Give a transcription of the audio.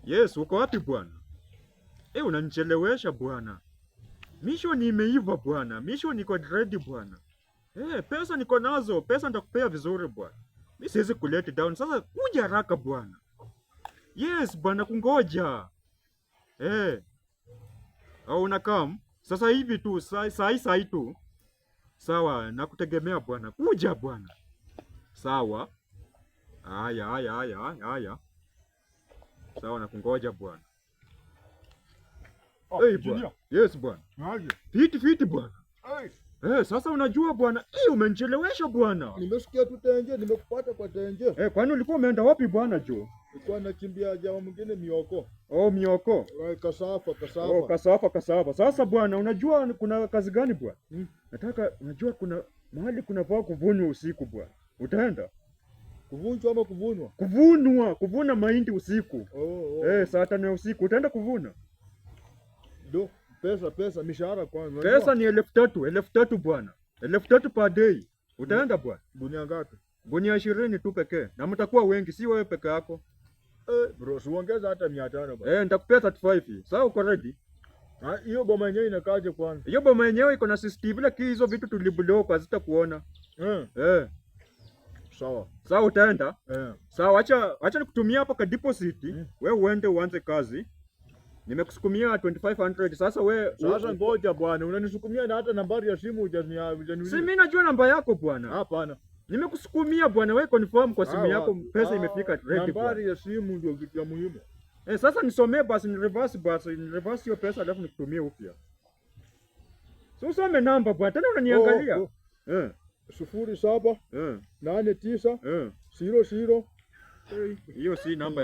Yes, uko wapi bwana? Eh, unanichelewesha bwana. Mission imeiva bwana. Mission iko ready bwana. Eh, pesa niko nazo, pesa nitakupea vizuri bwana. Mimi siwezi kulet down. Sasa kuja haraka bwana. Yes bwana, kungoja. Eh. Au unacome? Sasa hivi tu, saa saa saa hii tu. Sawa, nakutegemea bwana. Kuja bwana. Sawa. Haya, haya, haya, haya. Sawa, nakungoja bwana. Oh, Hey, bwana. Yes bwana. Aje. Fiti fiti bwana. Hey, Eh, sasa unajua bwana, eh, umenichelewesha bwana. Nimesikia tu tenje, nimekupata kwa tenje. Eh, kwani ulikuwa umeenda wapi bwana Jo? Nilikuwa nachimbia jamaa mwingine mioko. Oh, mioko. Kasafa, kasafa. Oh, kasafa kasafa. Sasa bwana, unajua kuna kazi gani bwana? Hmm. Nataka unajua kuna mahali kunafaa kuvunwa usiku bwana. Utaenda? Kuvunjwa ama kuvunwa? Kuvunwa, kuvuna mahindi usiku. Oh. Eh, saa 5 ya usiku utaenda kuvuna? Do, pesa pesa, mishahara kwanza. Pesa ni 3,000, 3,000 bwana. 3,000 per day. Utaenda bwana? Gunia ngapi? Gunia 20 tu pekee. Na mtakuwa wengi, si wewe peke yako. Eh, bro, si uongeza hata 500 bwana. Eh, nitakupea 35. Sawa, uko ready? Ah, hiyo boma yenyewe inakaaje kwanza? Hiyo boma yenyewe iko na CCTV, lakini hizo vitu tuliblock hazitakuona. Eh, Eh, sawa. sawa utaenda? Eh. Sawa, acha nikutumia hapa ka deposit. We uende uanze kazi. Nimekusukumia 2500 sasa we Sasa ngoja bwana, unanisukumia na hata nambari ya simu hujaniuliza. Si mimi najua namba yako bwana. Hapana. Nimekusukumia bwana, we confirm kwa simu Ah, yako wapi? pesa Ah, imefika ready bwana. nambari ya simu ndio kitu ya muhimu. Eh, sasa nisomee basi, ni reverse basi, ni reverse hiyo pesa alafu nikutumie upya. So usome namba bwana, tena unaniangalia. Oh. Eh, 07 89 00 Hiyo si namba.